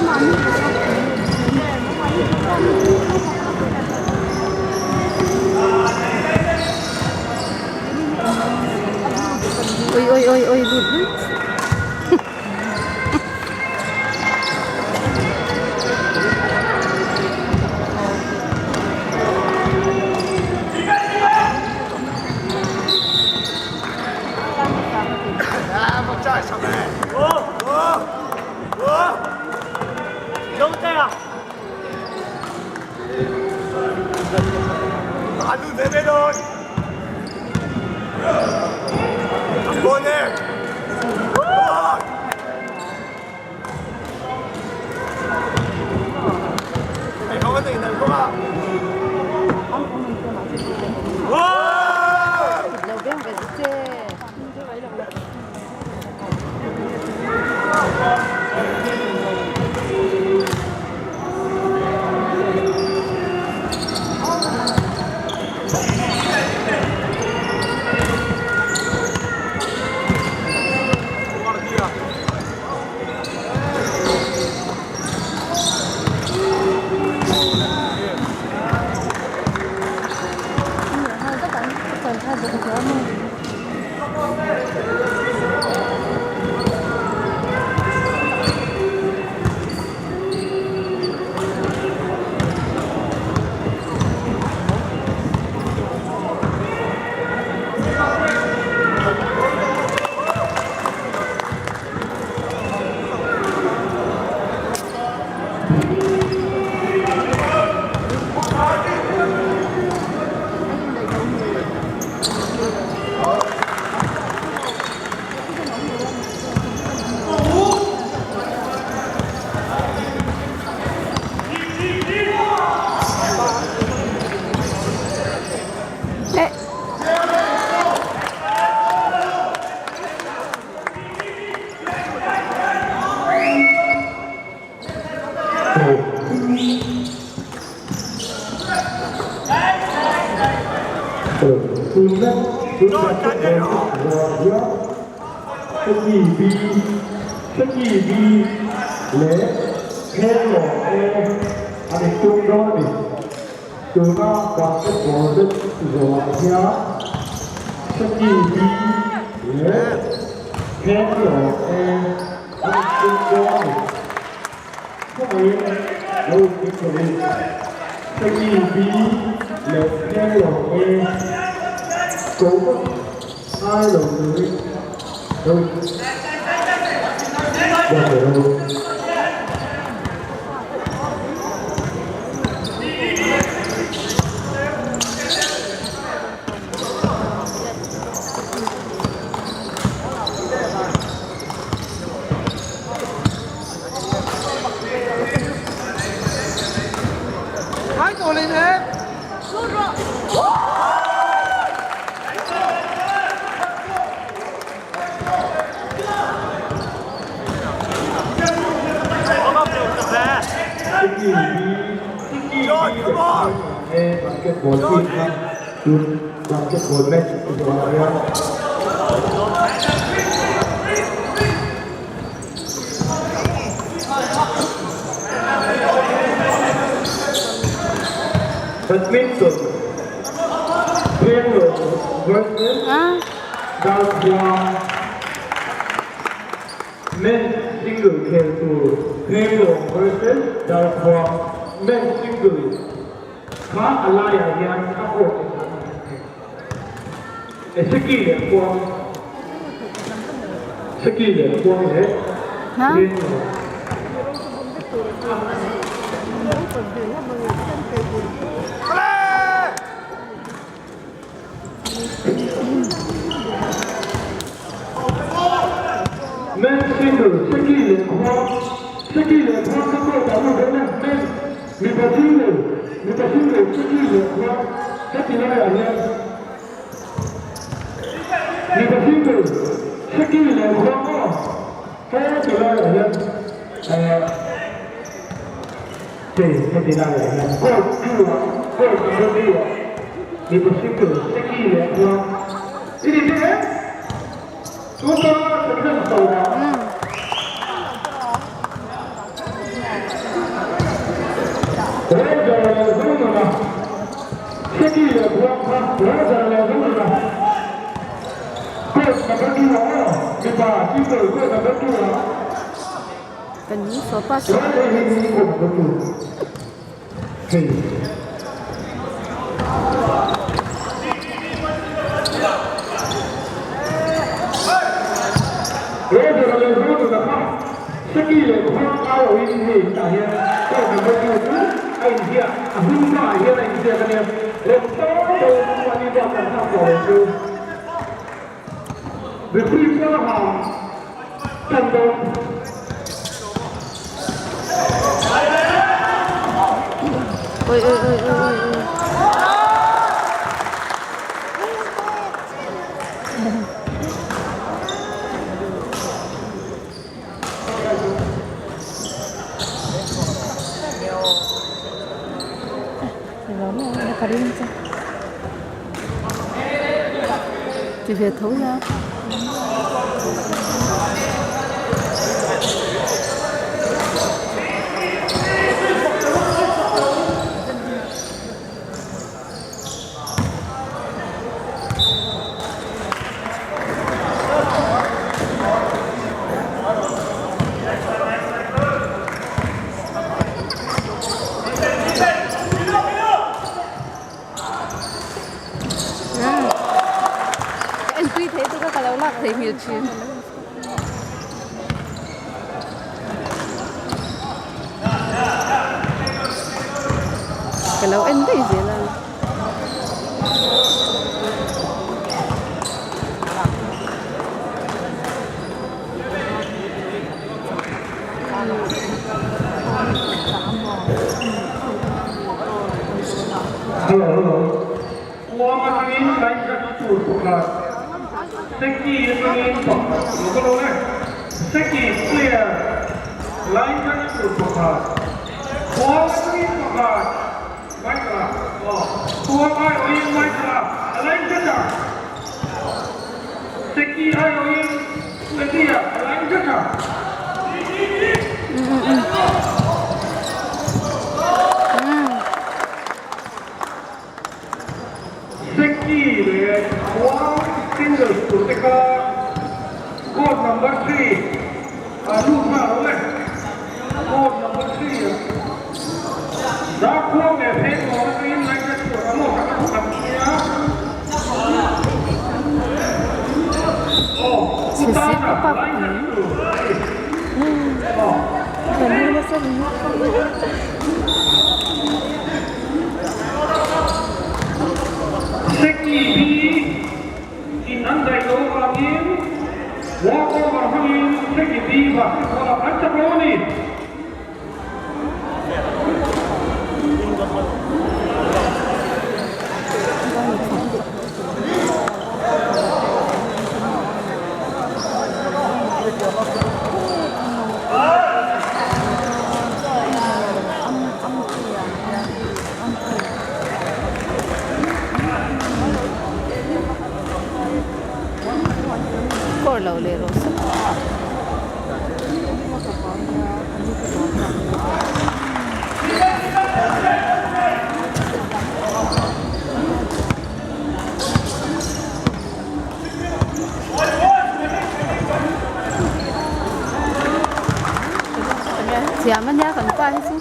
Oi oi oi oi lut lut. Lo beng ve che. Roger leh Zonuna, Seki leh Buang kha Roger leh Zonuna court number two ah aw, mipa single court number two ah. Kan ni sofa Roger hi ni court number two hei. Roger leh Zonuna kha Seki leh Buang aiawhin hei tah hian court number two chu a inziak, a hun hmaah hian a inziak a nia. Rem tawng tawng chu a ni bak kan nghak tawh lo chu. Referee chuan a hang tan dawn. Oi oi oi oi oi oi. Ti ve tho ila. Ka entui thei chu ka lo lak thei hmel thin. Ka lo en daih zel a. Hello hello Kuang atangin line cut tur pakhat Seki atangin pakhat lo ka lo e Seki player line cut tur pakhat Kuang atangin pakhat Michael-a aw Kuang aiawhin Michael-a a line cut a Seki aiawhin Eddie-a a line cut a. Seki leh Kuang singles tur te kha court number 3 ah lut nghal awm e. Court number 3 ah Darkhuang leh Phenglawn atangin line cut tur a lawk a khat nia. Aw, Chhe si Utana ka pak line ang. cut tur aw. Kan ni nasa rin. Seki B in an daih loh avangin walk over hmangin Seki B basketball ah an chak lo a ni. Kawr lo leh rawh se. Thiam a nia kan pa hi chu.